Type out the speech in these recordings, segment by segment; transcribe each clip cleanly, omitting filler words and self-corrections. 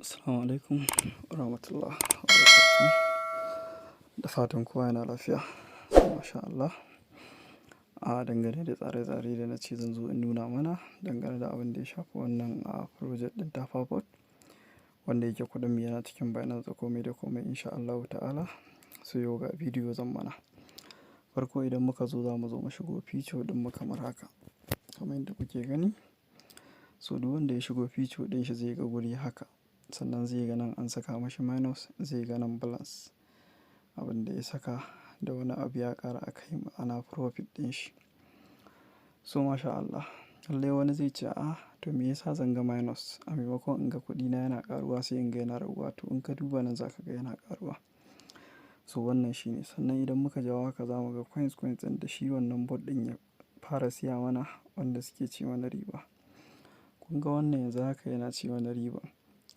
Assalamu alaikum warahmatullahi wabarakatuh. Da fatan kowa yana lafiya. Masha Allah. A dangane da tsare-tsare da na ce zan zo in nuna mana dangane da abin da ya shafi wannan a project ɗin Tafabot, wanda yake kuɗin mu yana cikin Binance da komai da komai, insha Allahu ta'ala. So yau ga bidiyo zan mana. Farko, idan muka zo, za mu zo mu shigo feature ɗin mu kamar haka. Kamar yadda kuke gani. So duk wanda ya shigo feature ɗin shi zai ga guri haka. Sannan zai ga nan an saka mashi minus, zai ga nan balance. Abin da ya saka da wani abu ya ƙara a kai, ma'ana profit ɗin shi. So masha Allah. Lallai wani zai ce, "A to, me yasa zan ga minus? A maimakon in ga kuɗina yana ƙaruwa, sai in ga yana raguwa." To, in ka duba nan, za ka ga yana ƙaruwa. So wannan shine. Sannan idan muka jawo haka, za mu ga coins coins ɗin da shi wannan bot ɗin ya fara siya mana, wanda suke ci mana riba. Kun ga wannan yanzu haka yana ci mana riba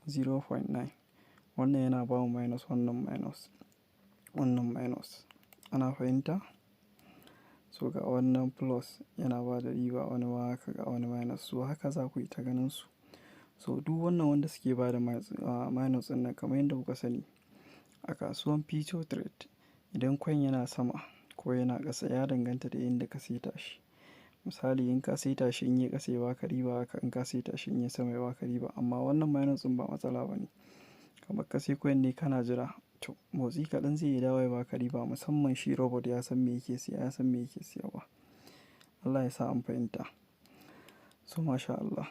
0.9. Wannan yana bamu minus, wannan minus, wannan minus. Ana fahimta? So ga wannan plus yana ba da riba, wani ma haka, ga wani minus. So haka za ku yi ta ganin su. So duk wannan wanda suke ba da minus ɗin nan, kamar yadda kuka sani, a kasuwan future trade, idan coin yana sama ko yana ƙasa, ya danganta da inda ka saita shi. Misali, in ka saita shi in yi ƙasa ya baka riba, haka in ka saita shi in yi sama ya baka riba. Amma wannan minus ɗin ba matsala ba ne. Kamar ka sai coin ne kana jira, to motsi kaɗan zai iya dawo ya baka riba, musamman shi robot ya san me yake siya, ya san me yake siyarwa. Allah ya sa an fahimta. So masha Allah.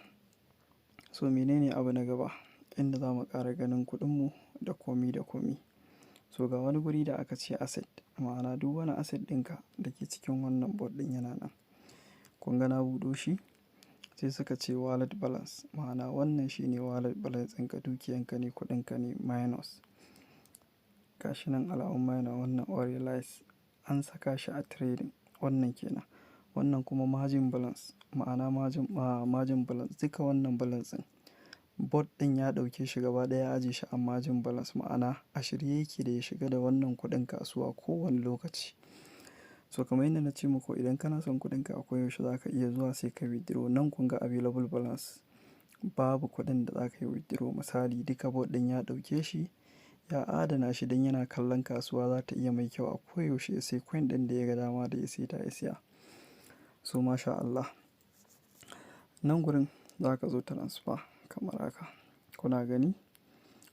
So menene abu na gaba inda za mu ƙara ganin kuɗinmu da komi da komi? So ga wani guri da aka ce asset, ma'ana duk wani asset ɗinka da ke cikin wannan bot ɗin yana nan. Kun ga na buɗo shi, sai suka ce wallet balance, ma'ana wannan shine wallet balance ɗinka, dukiyanka ne, kuɗinka ne, minus. Gashi nan alamun minus, wannan unrealized, an saka shi a trading, wannan kenan. Wannan kuma margin balance, ma'ana margin balance, duka wannan balance ɗin bot ɗin ya ɗauke shi gaba ɗaya, ya ajiye shi a margin balance, ma'ana a shirye yake da ya shiga da wannan kuɗin kasuwa kowane lokaci. So kamar yadda na ce muku, idan kana son kuɗinka a koyaushe, za ka iya zuwa sai ka withdraw. Nan kun ga available balance, babu kuɗin da za ka yi withdraw. Misali, duka bot ɗin ya ɗauke shi ya adana shi don yana kallon kasuwa za ta iya mai kyau, a koyaushe sai coin ɗin da ya ga dama da ya saita ya siya. So masha Allah. Nan gurin za ka zo transfer kamar haka. Kuna gani?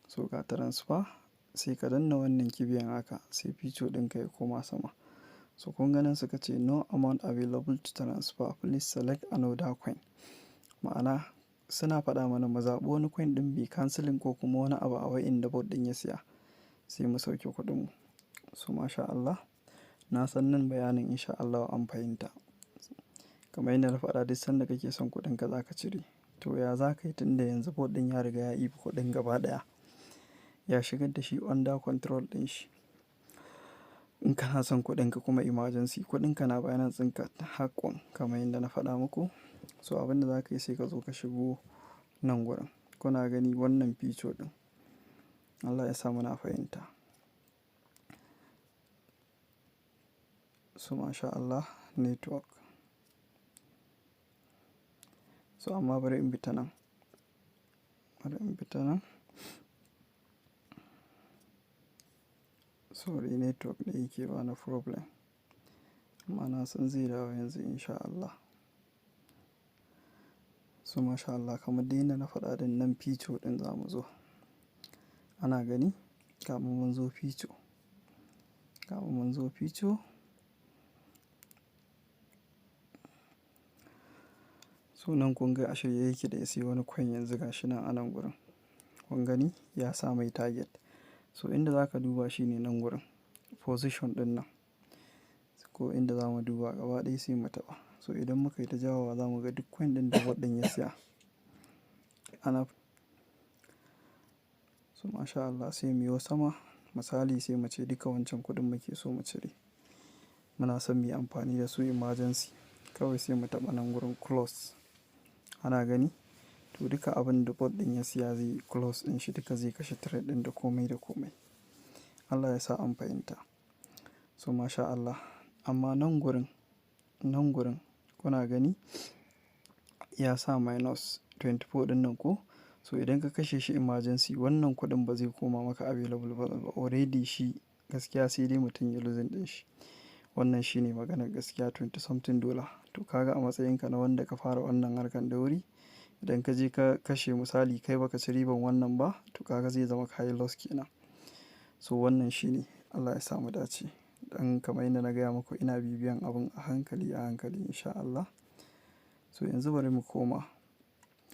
So ga transfer, sai ka danna wannan kibiyan haka, sai feature ɗinka ya koma sama. So kun ga nan suka ce, "No amount available to transfer, please select another coin." Ma'ana suna faɗa mana mu zaɓi wani coin ɗin bi cancelling ko kuma wani abu a wa'inda bot ɗin ya siya, sai mu sauke kuɗinmu. So masha Allah. Na san nan bayanin, insha Allahu, an fahimta. Kamar yadda na faɗa, duk sanda kake son kuɗinka za ka cire. To ya za ka yi, tun da yanzu bot ɗin ya riga ya ɗibi kuɗin gaba ɗaya? Ya shigar da shi under control ɗin shi. In kana son kuɗinka kuma emergency, kuɗinka na Binance ɗinka haƙƙon, kamar yadda na faɗa muku. So abin da za ka yi, sai ka zo ka shigo nan gurin. Kuna gani wannan feature ɗin? Allah ya sa muna fahimta. So masha Allah, network. So amma bari in bi ta nan. Bari in bi ta nan. Sorry, network ne yake bani problem. Amma na san zai dawo yanzu, insha Allah. So masha Allah, kamar dai yadda na faɗa ɗin nan, feature ɗin za mu zo. Ana gani? Kamun mun zo feature. Kamun mun zo feature. So nan kun ga a shirye yake da ya siya wani coin yanzu, gashi nan a nan gurin. Kun gani? Ya sa mai target. So inda za ka duba shi ne nan gurin position ɗin nan. Ko inda za mu duba gaba ɗaya, sai mu taɓa. So idan muka yi ta jawowa, za mu ga duk coin ɗin da bot ɗin ya siya. Ana so masha Allah, sai muyo sama. Misali, sai mu ce duka wancan kuɗin muke so mu cire. Muna son mu yi amfani da su emergency. Kawai sai mu taɓa nan gurin close. Ana gani? To duka abin da bot ɗin ya siya zai close ɗin shi duka, zai kashe trade ɗin da komai da komai. Allah ya sa an fahimta. So masha Allah. Amma nan gurin, nan gurin kuna gani ya sa minus 24 ɗin nan ko? So idan ka kashe shi emergency, wannan kuɗin ba zai koma maka available ba. Already shi gaskiya sai dai mutum ya losing ɗin shi. Wannan shine maganar gaskiya, twenty something dollar. To ka ga a matsayinka na wanda ka fara wannan harkar da wuri, idan ka je ka kashe, misali kai baka ci riban wannan ba, to ka ga zai zama ka yi loss kenan. So wannan shine. Allah ya sa mu dace. Dan kamar yadda na gaya muku, ina bibiyan abun a hankali a hankali, in sha Allah. So yanzu bari mu koma,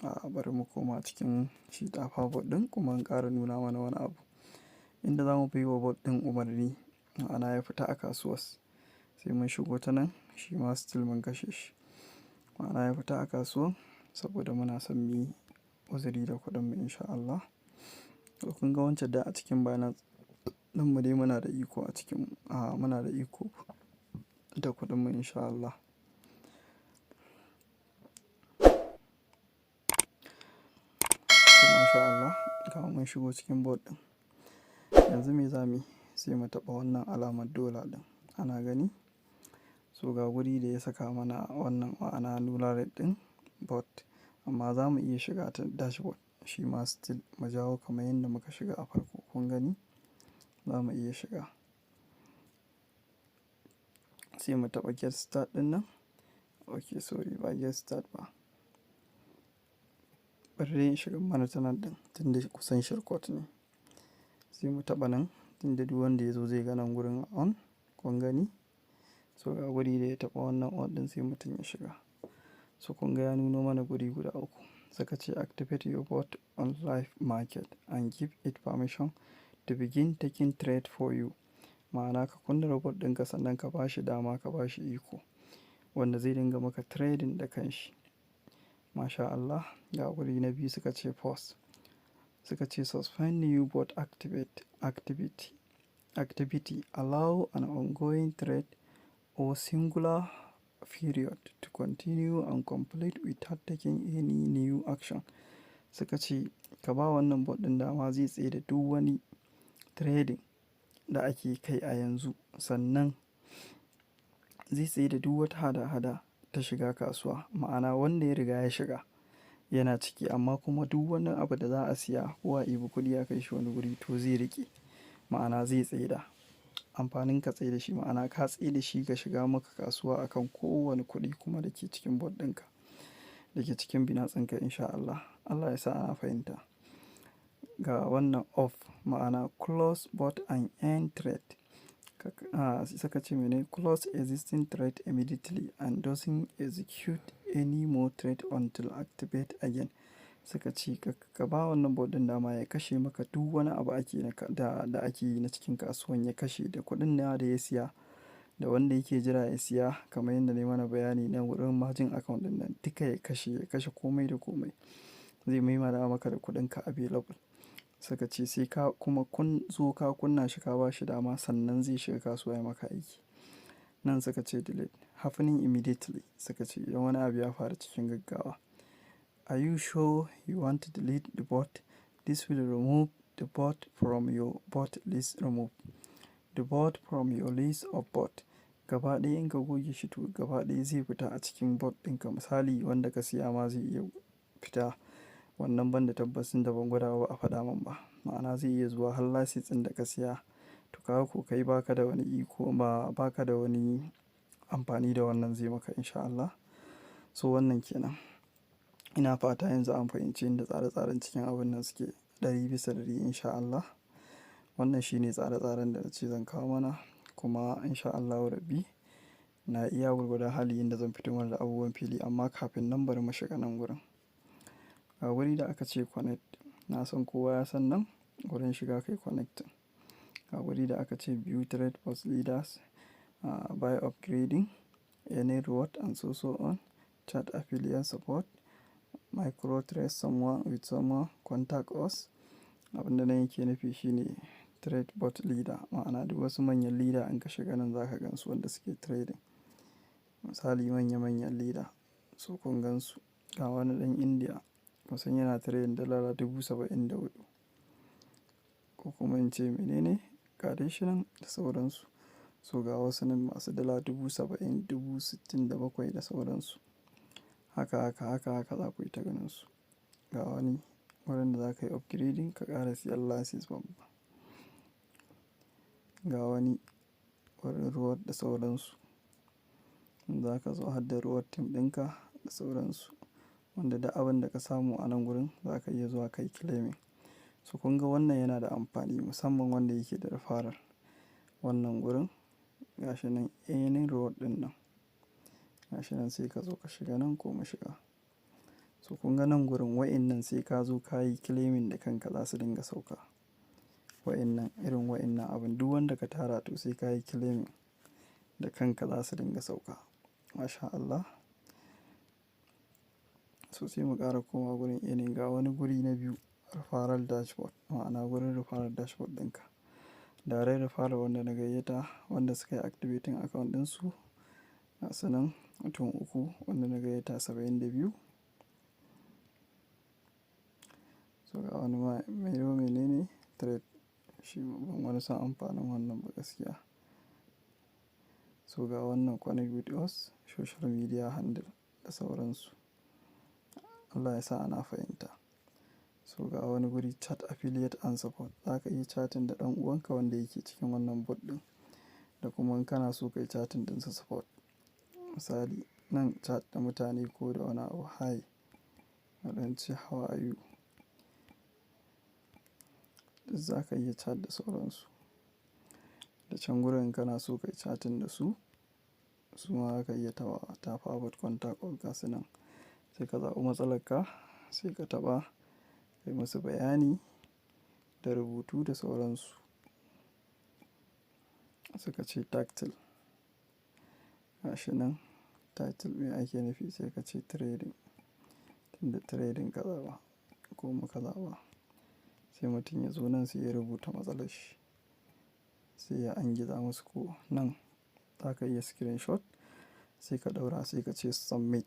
a bari mu koma cikin shi Dapper bot ɗin kuma in ƙara nuna mana wani abu. Inda za mu bai wa bot ɗin umarni, ma'ana ya fita a kasuwar. Sai mun shigo ta nan, shi ma still mun kashe shi. Ma'ana ya fita a kasuwan saboda muna son mu yi uzuri da kuɗin mu, in sha Allah. To kun ga wancan da a cikin Binance ɗin mu dai muna da iko a cikin, a muna da iko da kuɗin mu, in sha Allah. Masha Allah, ga mun shigo cikin bot ɗin. Yanzu me za muyi? Sai mu taɓa wannan alamar dollar ɗin. Ana gani? So ga wuri da ya saka mana wannan, ma'ana nuna rate ɗin bot. Amma za mu iya shiga ta dashboard, shi ma still mu jawo kamar yadda muka shiga a farko. Kun gani? Za mu iya shiga. Sai mu taɓa get start ɗin nan. Okay, sorry, ba get start ba. Bari dai in shiga mana ta nan ɗin tunda kusan shortcut ne. Sai mu taɓa nan tunda duk wanda ya zo zai ga nan gurin on. Kun gani? So ga wuri da ya taɓa wannan on ɗin, sai mutum ya shiga. So kun ga ya nuno mana guri guda uku. Suka ce activate your bot on live market and give it permission to begin taking trade for you. Ma'ana ka kunna robot ɗinka, sannan ka ba shi dama, ka ba shi iko wanda zai dinga maka trading da kanshi. Masha Allah. Ga wuri na biyu, suka ce pause. Suka ce suspend new bot activate activity activity, allow an ongoing trade or singular period to continue and complete without taking any new action. Suka ce ka ba wannan bot ɗin dama zai tsaida duk wani trading da ake kai a yanzu, sannan zai tsaida duk wata hada-hada ta shiga kasuwa. Ma'ana wanda ya riga ya shiga yana ciki, amma kuma duk wani abu da za a siya ko a ɗibi kuɗi a kai shi wani guri, to zai riƙe. Ma'ana zai tsaida. Amfanin ka tsaida shi, ma'ana ka tsaida shi ga shiga maka kasuwa akan kowane kuɗi kuma da ke cikin bot ɗinka, da ke cikin Binance ɗinka, in sha Allah. Allah ya sa ana fahimta. Ga wannan off, ma'ana close bot and end trade. Suka ce mene? Close existing trade immediately and doesn't execute any more trade until activate again. Suka ce ka ba wannan bot ɗin dama ya kashe maka duk wani abu ake da ake yi na cikin kasuwan, ya kashe da kuɗin da ya siya da wanda yake jira ya siya, kamar yadda na yi mana bayani na wurin margin account ɗin nan duka, ya kashe, ya kashe komai da komai. Zai maimada maka da kuɗinka available. Suka ce sai ka kuma kun zo ka kunna shi, ka ba shi dama, sannan zai shiga kasuwa ya maka aiki. Nan suka ce delete happening immediately. Suka ce idan wani abu ya faru cikin gaggawa. Are you sure you want to delete the bot? This will remove the bot from your bot list. Remove the bot from your list of bot. Gaba ɗaya in ka goge shi, to gaba ɗaya zai fita a cikin bot ɗinka. Misali wanda ka siya ma zai iya fita. Wannan ban da tabbacin da ban gwada ba, a faɗa min ba. Ma'ana zai iya zuwa har license ɗin da ka siya. To kaga ko kai baka da wani iko ba, baka da wani amfani da wannan zai maka, in sha Allah. So wannan ke nan. Ina fata yanzu an fahimci inda tsare-tsaren cikin abun nan suke 100%, in sha Allah. Wannan shine tsare-tsaren da na ce zan kawo mana, kuma in sha Allahu rabbi na iya gwargwadon hali inda zan fito mana da abubuwan fili, amma kafin nan bari mu shiga nan gurin. Ga wuri da aka ce connect. Na san kowa ya san nan wurin shiga kai connecting. Ga wuri da aka ce view trade post leaders, buy, upgrading, any reward and so so on, chat, affiliate support, micro trade someone with someone, contact us. Abin da nan yake nufi shine trade bot leader, ma'ana duk wasu manyan leader in ka shiga nan za ka gansu wanda suke trading. Misali manya manyan leader, so kun gansu. Ga wani ɗan India kusan yana trading dala 74,000. Ko kuma in ce mene ne? Ga dai shi nan da sauransu. So ga wasu nan masu dala 70,000, 67,000 da sauransu. Haka, haka, haka, haka za ku yi ta ganin su. Ga wani Wurin da za ka yi upgrading ka ƙara siyan license babba. Ga wani wurin reward da sauransu. Za ka zo har da reward team ɗinka da sauransu. Wanda duk abin da ka samu a nan gurin za ka iya zuwa ka yi claiming. So kun ga wannan yana da amfani, musamman wanda yake da referral. Wannan gurin gashi nan, earning reward ɗin nan. Gashi nan, sai ka zo ka shiga nan ko mu shiga. So kun ga nan gurin, wa'innan sai ka zo ka yi claiming da kanka za su dinga sauka. Wa'innan, irin wa'innan abun, duk wanda ka tara, to sai ka yi claiming da kanka za su dinga sauka. Masha Allah. So sai mu ƙara komawa gurin earning, ga wani guri na biyu, referral dashboard, ma'ana gurin referral dashboard ɗinka. Direct referral wanda na gayyata, wanda suka yi activating account ɗinsu. Gasu nan mutum uku wanda na gayyata, 72. So ga wani ma menene trade, shi ban wani san amfanin wannan ba gaskiya. So ga wannan connect with us, social media handle da sauransu. Allah ya sa ana fahimta. So ga wani guri, chat affiliate and support. Za ka iya chatting da ɗan uwanka wanda yake cikin wannan bot ɗin, da kuma in kana so ka yi chatting ɗinsa support. Misali nan, chat da mutane ko da wani abu, hi, a ce how are you? Duk za ka iya chat da sauransu. Da can gurin in kana so ka yi chatting da su, su ma za ka iya taɓawa. Tafa bot, contact us, gasu nan. Sai ka zaɓi matsalar ka, sai ka taɓa, kai musu bayani da rubutu da sauransu. Suka ce title. Gashi nan title, me ake nufi? Sai ka ce trading. Tunda trading ka zaɓa ko muka zaɓa. Sai mutum ya zo nan, sai ya rubuta matsalar shi. Sai ya angiza musu, ko nan za ka iya screenshot, sai ka ɗaura, sai ka ce submit.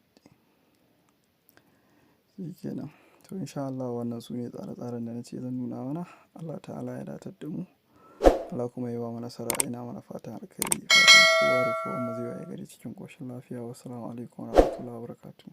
Shi kenan. To, in sha Allah wannan su ne tsare-tsaren da na ce zan nuna mana. Allah Ta'ala ya datar da mu. Allah kuma ya bamu nasara. Ina mana fatan alkhairi. Fatan kowa da kowa mu zai wayi gari cikin ƙoshin lafiya. Wassalamu alaikum warahmatullahi wabarakatuh.